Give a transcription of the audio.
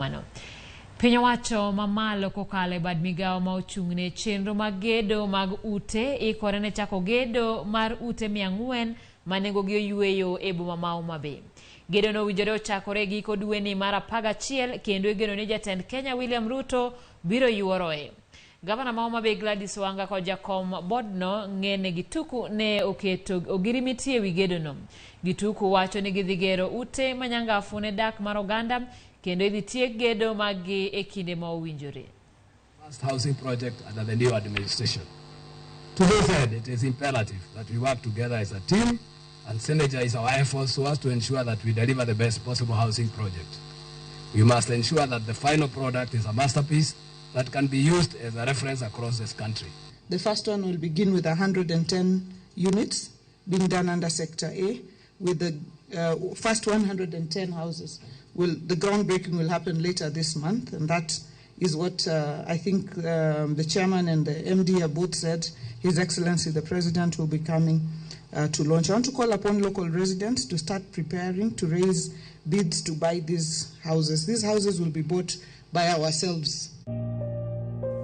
Mano. Piny owacho mamalo kokalo e bad migawo ma ochung'ne chenro mag gedo mag ute ikore ne chako gedo mar ute 400 ma nengogi oyueyo e boma ma Homa Bay. Gedono owinjore ochakore e giko dweni mar 11 kendo igeno ni jatend Kenya William Ruto biro yuoroe. Gavana ma Homa Bay Gladys Wanga kod jakom bodno Ng'ene Gituku ne oketo ogirimiti ewi gedono. Gituku wacho ni gidhi gero ute manyangafu ne dak mar oganda kendo idhi tiek gedo maggi e kinde ma owinjore. First housing project under the new administration. To this end, it is imperative that we work together as a team and synergize our efforts so as to ensure that we deliver the best possible housing project. We must ensure that the final product is a masterpiece that can be used as a reference across this country. The first one will begin with 110 units being done under Sector A, with the first 110 houses. The groundbreaking will happen later this month, and that is what I think the chairman and the MD have both said. His Excellency the President will be coming to launch. I want to call upon local residents to start preparing to raise bids to buy these houses. These houses will be bought by ourselves.